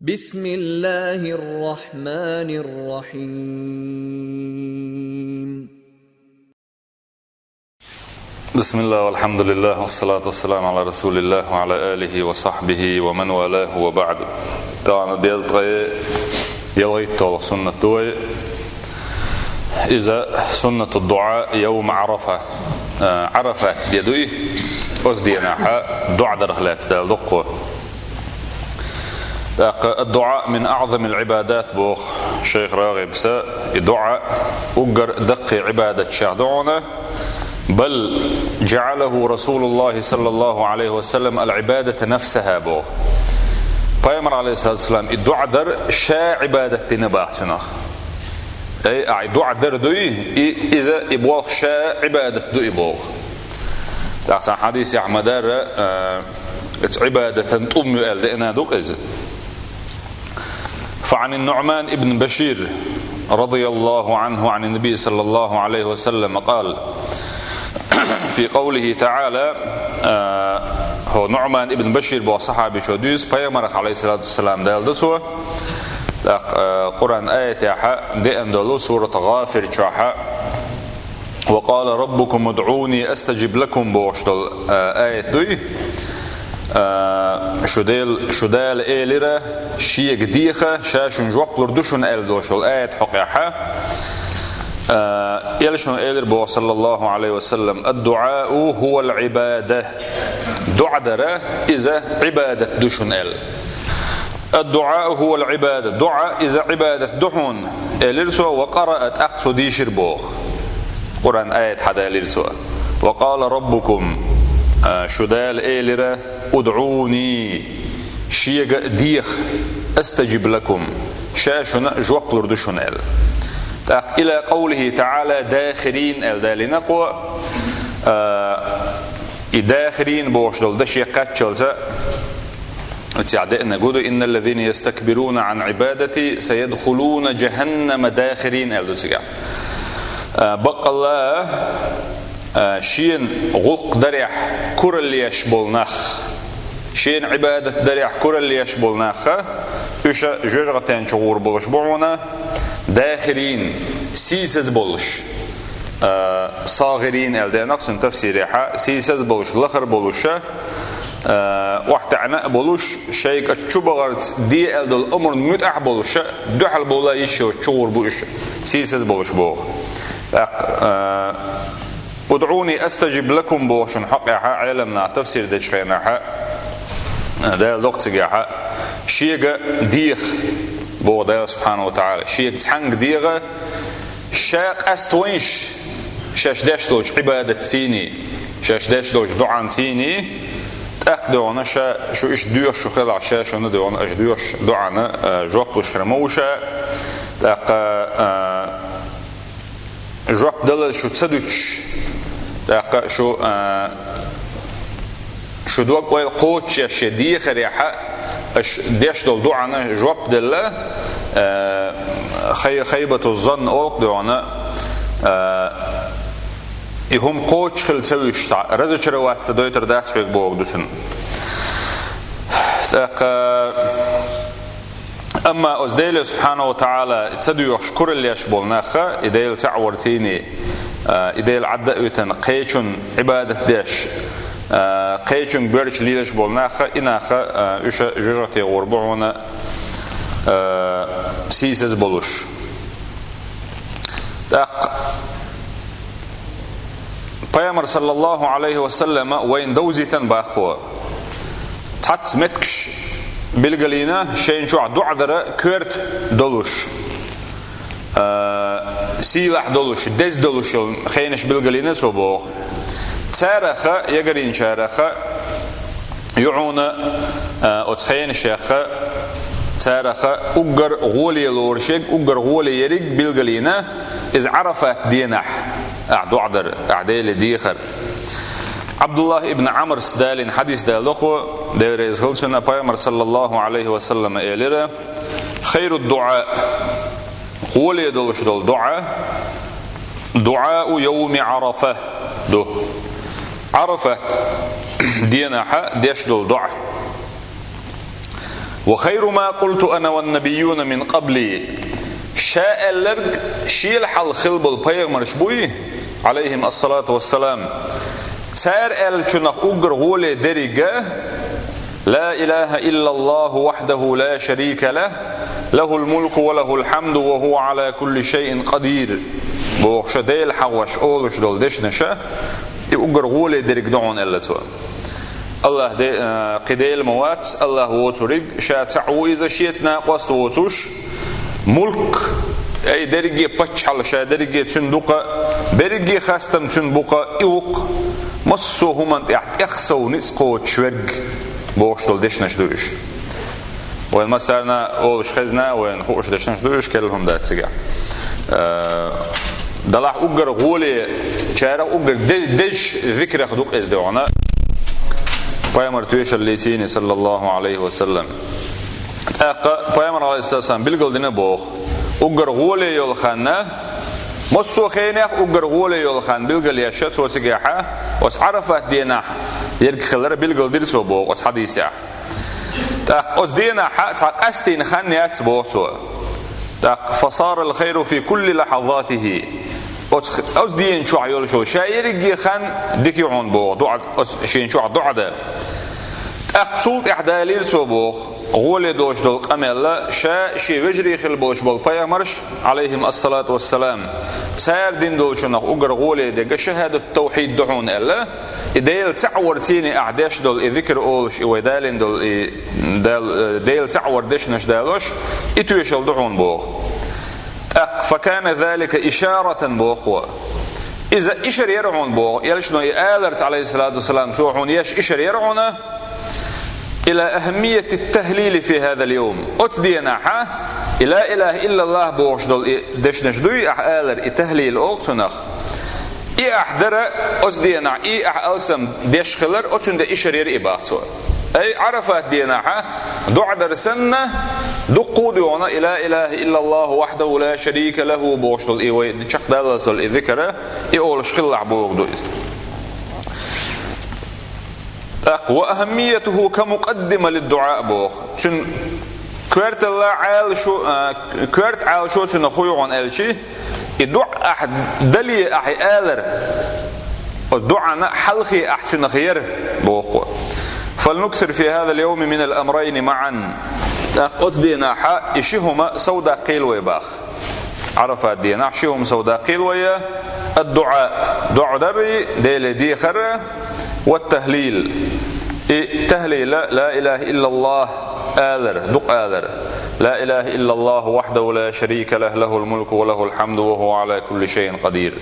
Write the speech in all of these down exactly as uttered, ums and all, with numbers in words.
بسم الله الرحمن الرحيم. بسم الله والحمد لله والصلاة والسلام على رسول الله وعلى آله وصحبه ومن والاه وبعد. Тана безткъе ялгъайтталгъа суннат дуй. Иза суннату дуа явма Арафа. Э, Арафат де дуй. Оз денахьа дуа дарх лаьцда дуккхо. ТӀаккха: «الدعاء من أعظم العبادات», — бох шайх Рагъибса, и дуа уггар даккхий Ӏибадат шах дугӀуна. «بل جعله رسول الله صلى الله عليه وسلم العبادة نفسها», — бох. Пайхамар, алейхиссалату вассалам, и дуа дар ша Ӏибадат дина бах цунах. Ай, ай, дуа дар дуй, и, иза, и болх ша Ӏибадат дуй бох. ТӀаккха сан хьадис Ахьмадара, э, Эц Ӏибадатан тӀум ю аьлла деана дукъ иза. فعن النعمان بن بشير رضي الله عنه عن النبي صلى الله عليه وسلم قال في قوله تعالى, э, хӀо Нуъман ибн Башир бо сахьаби чо дуьйцу, Пайхамарах, алейхиссалату вассалам, Дала ду цо, тӀаккха, э, Къуръан аятехьа деана долу сурат Гъафир чохьа, «وقال ربكم ادعوني أستجب لكم», — бохуш долу, а, аят дуй. А, шу Дел-, шу Дала элира, шега деха, ша шуна жоп лур ду шуна аьлла долуш долу аят хьокъехьа. А, элчано элира боху, саллаллаху алейхи ва саллам: «الدعاء هو العبادة». Дуа дара, иза Ӏибадат ду шуна аьлла. «الدعاء هو العبادة», дуа иза Ӏибадат ду хьуна, элира цо, ва къараа, тӀаккха цо дийшира боху. Къуръан аят хьадалира цо. «وقال ربكم», а, шу Дала элира, «ادعوني», шега деха, «أستجب لكم», ша шуна жоп лур ду шуна аьлла. ТӀаккха «إلى قوله تعالى داخرين» аьлла далийна кхо, а, и «дахирин» бохуш долу даше кхаччалца, Цигахь деана гу ду: «إن الذين يستكبرون عن عبادتي سيدخلون جهنم داخرين», аьлла ду цигахь. А, баккъалла, а, шена гӀуллакх дарехь куралла еш болу нах, шена Ӏибадат дарехь куралла еш болу нах, уьш жоьжахатен чу гӀур болуш бу хьуна, «дахирин», сийсаз болуш. А, «сагӀирин» аьлла деана кхо, цуьнан тафсирехьа, сийсаз болуш, лахара болуша, а, охьатаьӀна а болуш, шайга чу бахарца де аьлла долу амран муьтӀахь а болуша, дуьхьал бола йиш йоцуш чу гӀур бу уьш, сийсаз болуш боху. ТӀаккха, а, «ادعوني أستجب لكم» бохушун хьокъехьа, Ӏеламнаха тафсир дечу хенахьа, а, Дала доккху цигахьа, шега деха, боху Дала субхьанаху ва тагӀала, шега цхьаьнга деха, ша къаста вайнаш, шаьш деш долчу Ӏибадатцийний, шаьш деш долчу дуӀанцийний, тӀаккха дуьхьал ша шу иштта доьхуш шу хилахь, ша шуна дуьхьал аша доьхуш дуӀана, а, жоп луш хир ма ву ша, тӀаккха, а, жоп далар шу ца дуьтуш, тӀаккха шу, а, Шу дог-ойла кхочушъеш шен дехарехьа, аша деш долу дуӀана жоп делла, э, хай-, хайбату занн олу-кх дуьхьал, э, и хӀума кхочуш хила ца вуьсуш, цхьа разочароваться ца дойтур дац хьоьга боху ду цуьнан. ТӀаккха, Амма оцу Деле субхьанаху ва тагӀала ца доьхуш куралла еш болу нах, и Дела цхьаъ варцийний, а, и Дела Ӏадда а витина, кхечун Ӏибадат деш, а, кхечун боьрча лелаш болу нах, и нах, а, уьш жоьжахате гӀур бу хьуна, а, сийсаз болуш. ТӀаккха Пайхамар, саллаллаху алейхи ва саллама, вайна довзийтина баккхо. Цхьацца меттигаш билгалйина, шайна чохь дуӀа дара коьрта долуш, а, сийлахь долуш, деза долуш йолу хенаш билгалйина цо боху. Цараха, ягаринчараха, Ю хьуна, а, оцу хенашеха, цараха уггар гӀоле лоруш ерг, уггар гӀоле ерриг билгалйина, иза Ӏарафат денахь, ахь дуӀа дар, ахь Деле дехар. Ӏабдуллах ибн Ӏамрс далийна хьадис далокхо, Дела реза хила цунна, Пайхамар, саллаллаху алейхи ва саллама, элира: «Хайру дуӀа», гӀоле долуш долу дуӀа, «дуӀау йовми Ӏарафа» ду. Ӏарафат денахьа деш долу дуӀа. «وخير ما قلت أنا والنبيون من قبلي». Ша аьлларг шел хьалха хилла болу пайхамарш буй, Ӏалайхим ассалату вассалам. Цара аьллачунах уггар гӀоле деррига: «لا إله إلا الله وحده لا شريك له، له الملك وله الحمد وهو على كل شيء قدير», бохуш Дела хьахош олуш долу дешнаша, и уггар гӀоле дерг ду хьуна аьлла цо. Аллах де-, а, кхин Дела ма вац, Аллах воцург, ша цхьаъ ву иза, шеца накъост воцуш, мулк, ай, дерриге паччахьалла ша дерриге цуьнан ду-кх, берриге хастам цуьнан бу-кх, и ву-кх, массо а хӀуманна тӀехь тӀехсов ницкъ кхочуш верг, бохуш долу дешнаш ду уьш. Вайн массарна олуш хезна, вайн хууш дешнаш ду уьш, керла хӀума дац цигахь. Э, Далахь уггар гӀоле, чарах уггар де-, дезаш зикрах ду-кх иза де хьуна. Пайхамар тоьшаллица йина, саллаллаху Ӏалайхи ва саллам. ТӀаккха Пайхамар, Ӏалайхиссалам, билгалдина боху. Уггар гӀоле йолу ханна, массо а хенех уггар гӀоле йолу ханна билгалъеш цо цигахьа, оцу Ӏарафат денахь ерг хилар билгалдира цо боху оцу хьадисехь. ТӀаккха оцу денахьа цхьа къастийна хан яц боху цо. ТӀаккха: «فصار الخير في كل لحظاته». Оцу, оцу дена чохь йолуш йолу ша ерриге хан дика ю хьуна боху, дуӀа, оцу шена чохь дуӀа дан. ТӀаккха цул тӀаьхьа далийра цо боху, гӀоле долуш долу къамел, ша шен вежарий хилла болуш болу пайхамарш, Ӏалайхим ассалату вассалам, цара дина долчунах уггар гӀоле дерг шахӀадат-тавхьид ду хьуна аьлла, и Дела цхьаъ варцийне ахь деш долу и зикр олуш, и вай далийна долу и Дал-, э, Дела цхьаъ вар дешнаш далош, и тоьшалла ду хьуна боху. ТӀаккха: «فكان ذلك إشارة», боху. Иза ишар яра хьуна боху, элчано и аларца, Ӏалайхиссалату вассалам, цо хьуна еш ишар яра хьуна, «إلى أهمية التهليل في هذا اليوم». Оцу денахьа, и ла илаха иллаллах бохуш долу и дешнаш дуй, ахь алар, и тахлил олу цунах. И ахь дара оцу денахь, и ахь алсам деш хилар, оцунна де ишар яра и бах цо. Ай, Ӏарафат денахьа, дуӀа дар санна, дуккху а доьгӀна, и ла илаха иллаллаху вахьдаху ла шарика лаху бохуш долу и вай чекхдаллалц долу и зикара, и олуш хиллахь боху ду иза. ТӀаккха: «وأهميته كمقدمة للدعاء», боху. Цуьнан коьрталла Ӏалашо, а, коьрта Ӏалашо цуьнан хуй хьуна аьлчи, и дуӀа ахь дале ахь и алар, оцу дуӀана хьалхе ахь цуьнах яр, боху. «فلنكثر في هذا اليوم من الأمرين معا». ТӀаккха оцу денахьа и ши хӀума совдаккхийла вай бах. Ӏарафат денахь ши хӀума совдаккхийла вай: ад-дуӀа, дуӀа дарий, Деле дехар, ва тахлил, и тахлила, ла илаха иллаллах алар, дукха алар. «لا إله إلا الله وحده لا شريك له، له الملك وله الحمد وهو على كل شيء قدير».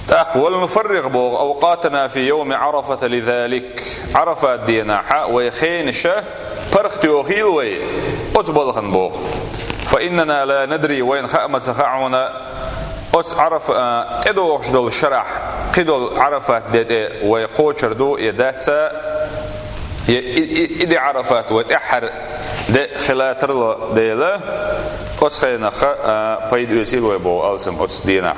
ТӀаккха: «ولنفرغ», боху, «أوقاتنا في يوم عرفة لذلك». Ӏарафат денахьа вай хенаша паргӀатйохийла вай оцу балхана боху. «فإننا لا ندري», вайна хаа ма ца хаьа хьуна, оцу Ӏараф-, а, тӀедогӀуш долу шарахь, кхидолу Ӏарафат де тӀе вай кхочур ду я дац, я и, и, и де Ӏарафат вай тӀаьххьара де хила тарло дела, оцу хенахха, а, пайда оьцийла вай боху алсам оцу денахь.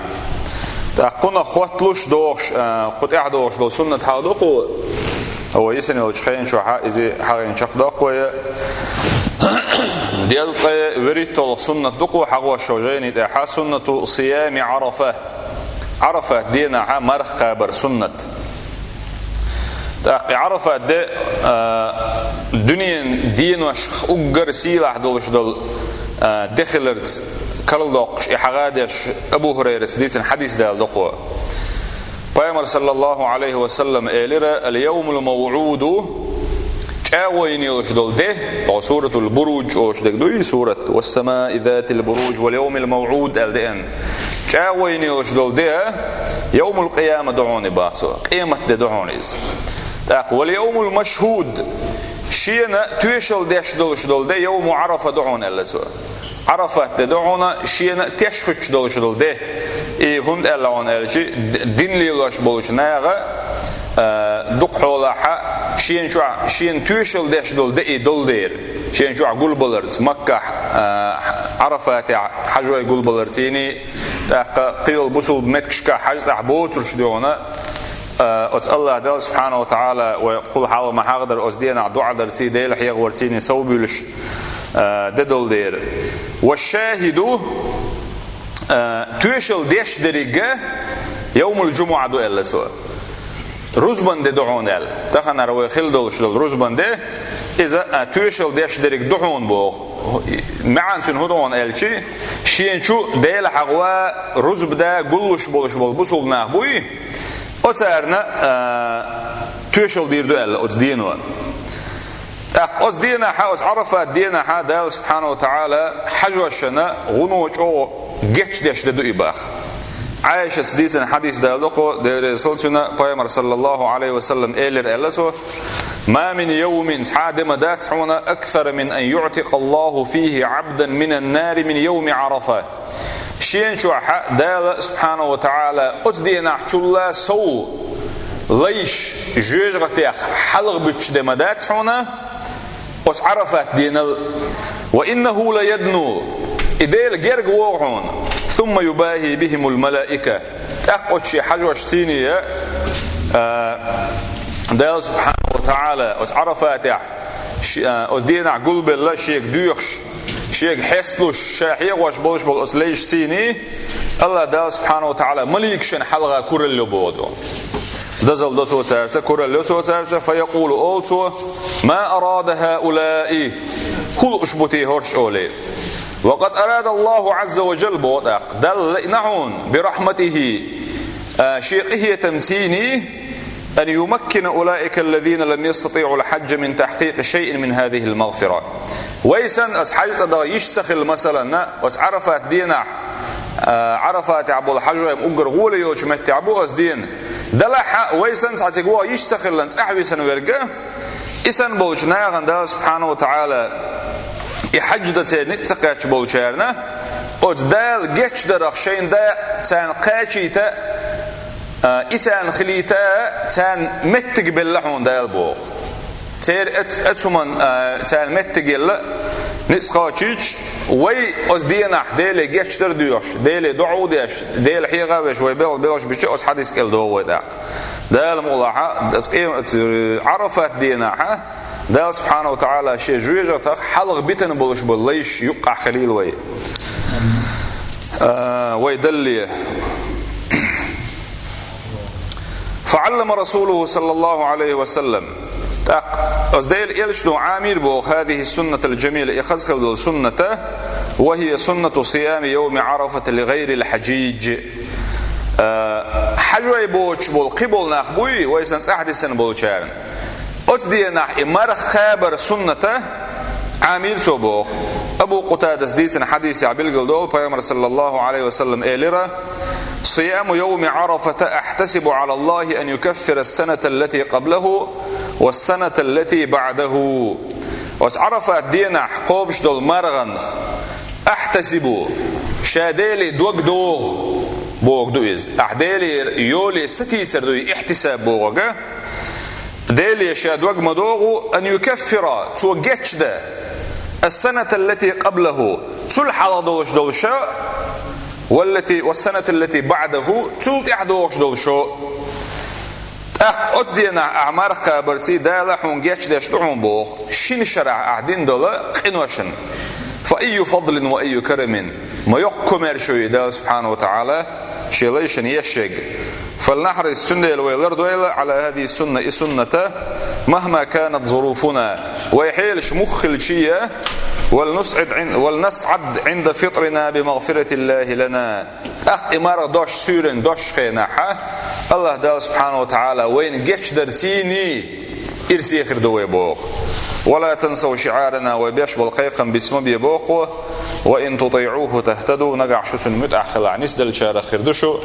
ТӀаккха кхунах хотталуш дохуш, а, кху тӀаьхьа дохуш долу суннат хьалха ду кху, вай йисина йолчу хен чохьа иза хьагӀийна чекхдоккху вай. Дезткъе вуьрхӀитталгӀа суннат ду кху хьагӀош шо жайни тӀехьа, суннату сиями Ӏарафа. Ӏарафат денахьа марха кхабар суннат. ТӀаккха и Ӏарафат де, а, дуьненан деношха уггар сийлахь долуш долу, а, де хиларца карладоккхуш, и хьагӀа деш Абу ХӀурайрас дийцина хьадис дала докхо. Пайхамар, саллаллаху Ӏалайхи ва саллам, элира: «Ал-йовмул мавӀуду», чӀагӀо йина йолуш долу де, оха Суратул Буруж олуш дерг дуй, сурат, «Вассамаи затил буруж, вал йовмил мавӀуд», аьлла деана. ЧӀагӀо йина йолуш долу де, йовмул къияма ду хьуна и бах цо, къемат де ду хьуна иза. ТӀаккха: «Вал йовмул машхуд», шена тоьшалла деш долуш долу де, йовму Ӏарафа ду хьуна, аьлла цо. Ӏарафат де ду хьуна шена теш хуьттуш долуш долу де. И хӀунда аьлла хьуна аьлчи, д-, дин лелош болчу наха, а, дукха хьолахьа шена чохь, шена тоьшалла деш долу де и долу дера. Шена чохь гулбаларца, Маккахь, а, Ӏарафатехь хьажой гулбаларца йиний, тӀаккха кхийолу бусулба меттигашкахь хьажцӀахь боцурш дуьгӀуна, А, оцу Аллах Дала субхьанаху ва таӀала вай кхул хьалха ма хьахадар, оцу денахь дуӀа дарций, Дела хьехаварцийний сов буьйлуш, а, де долу дера. «Ва шахиду», а, тоьшалла деш деррига йовмул-жумуӀа ду аьлла цо. Рузбан де ду хьуна аьлла. Таханара вай хила долуш долу рузбан де, иза, а, тоьшалла деш дерриг ду хьуна боху. МаьӀна цуьнан хӀун ду хьуна аьлчи, шена чу Дела хьахаван рузба дан гуллуш болуш болу бусулба нах буй, оцарна, а, тоьшалла дийр ду аьлла оцу дено. ТӀаккха оцу денахьа, оцу Ӏарафат денахьа Дала субхьанаху ва таӀала хьажошна гӀуно чӀогӀа гечдеш де ду и боху. Ӏайшас дийцина хьадис даладо кхо, Дела реза хуьлда цунна, Пайхамар саллаллаху Ӏалайхи ва саллам элира аьлла цо: «Ма мин йовмин», цхьа а де ма дац хьуна, «аксара мин ан юӀтикъаллаху фихи Ӏабдан минан-нари мин йовми Ӏарафа». Шена чохь Дала субхьанаху ва таӀала оцу денахь чулла сов лайш жоьжахатех хьалха буьттуш де ма дац хьуна оцу Ӏарафат денал. «Ва иннаху ла ядну», и Дела герга вогӀу хьуна, «сумма юбахи бихимул малаика». ТӀаккха оцу шен хьажошцийний, а, Дала субхьанаху ва таӀала оцу Ӏарафатехь ши-, а, оцу денахь гулбелла шега доьхуш, шега хьесталуш, ша хьехош болуш болу оцу лайшцийний, Аллах Дала субхьанаху ва таӀала маликашна хьалха куралла йо боху. Дозалла до цо цаьрца, куралла йо цо цаьрца, «фаякъулу», олу цо: «Ма арада хьаулаи», хӀун лууш бу те хӀорш, олий. «Ва къад арада Аллаху Ӏазза ва жалла», боху тӀаккха, Далла лайна хьуна, «бирахьматихи», а, шен къинхетамцийний, «ан юмаккина улаика аллазина лам ястатиӀул хьаджа мин тахькъикъи шайин мин хазихил магфира». Вай санна оцу хьаьж цӀа даха йиш ца хилла, масалан, оцу Ӏарафат денахь, а, Ӏарафатехь болу хьажой-м уггар гӀоле йолчу меттехь бу оцу дена. Делахь а, вай санна цхьа цига ваха йиш ца хилла цӀахь висина верг, и санна болчу нахана Дала субхьанаху ва таӀала и хьаьж дан церан ницкъ ца кхаьчна болчарна, оцу Дала гечдарах шайна дан царна кхачийта, а, и царна хилийта, царна меттиг белла хьуна Дала боху. Церан эц-, эцу хӀуман, а, царна меттиг елла ницкъ кхачийча, вай оцу денахь Деле гечдар а доьхуш, Деле доӀа а деш, Дела хьеха а веш, вай белхаш, белхаш бича оцу хьадис кӀел догӀу вай тӀаккха. Дала мукъалахь, оцу къем-, оцу Ӏарафат денахь, Дала субхьанаху ва таӀала шен жоьжахатех хьалха битина болуш болу лайш юккъахь хилийла вай. А, вай далле. «Фаъаллама расулуху саллаллаху Ӏалайхи ва саллам». ТӀаккха оцу Делан элчано Ӏамийра боху хазихи суннатал джамила, и хаза хила долу сунната, «ва хия суннату сиями йовми Ӏарафата ли гӀайрил хьаджиж». А, хьажой боцуш болу кхин болу нах буй, вай санна цӀахь дисина болчарна. Оцу денахь и марха кхабар сунната Ӏамийра цо боху. Абу Къутадас дийцина хьадисехь билгалдолу, Пайхамар саллаллаху Ӏалайхи ва саллам элира: «Сияму йовми Ӏарафата ахьтасибу Ӏала Аллахи ан юкаффира ас-саната аллати къаблаху ва ас-саната аллати баӀдаху». Оцу Ӏарафат денахь кхобуш долу марханах, ахьтасибу, ша Деле дог догӀу, боху ду иза. Ахь Делера йоле сатийсар ду и ихьтисаб бохург. Деле ша дог ма догӀу, ан юкаффира, цо гечдан, ас-саната аллати къаблаху, цул хьалха долуш долу шо, валлати, ва ас-саната аллати баӀдаху, цул тӀаьхьа догӀуш долу шо. ТӀаккха оцу денахь ахь марха кхабарций Дала хьуна гечдеш ду хьуна боху, шина шарахь ахь дина долу къиношна. Фа айю фадлин ва айю карамин, ма йоккха комаьршо ю Дала субхьанаху ва таӀала шен лайшна еш ерг. Фалнахьрис, цундела вай лардойла, Ӏала хазихи сунна, и сунната, махма канат зуруфуна, вай хьелаш муха хилчий а, валнусӀид Ӏин-, валнасӀад Ӏинда фитрина би магъфиратиллахи лана. ТӀаккха и марха дош суьйранна дош хенахь, Аллах Дала субхьанаху ва таӀала вайна гечдарцийний ирсе хир ду вай боху. Ва ла тансав шиӀарана, вай беш болу кхайкхам биц ма бе боху. Ва ин тутиӀуху тахтаду, нагахь шу цунна муьтӀахь хилахь, нисделлачарах хир ду шу.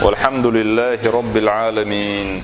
Валхьамдулиллахи раббил Ӏаламин.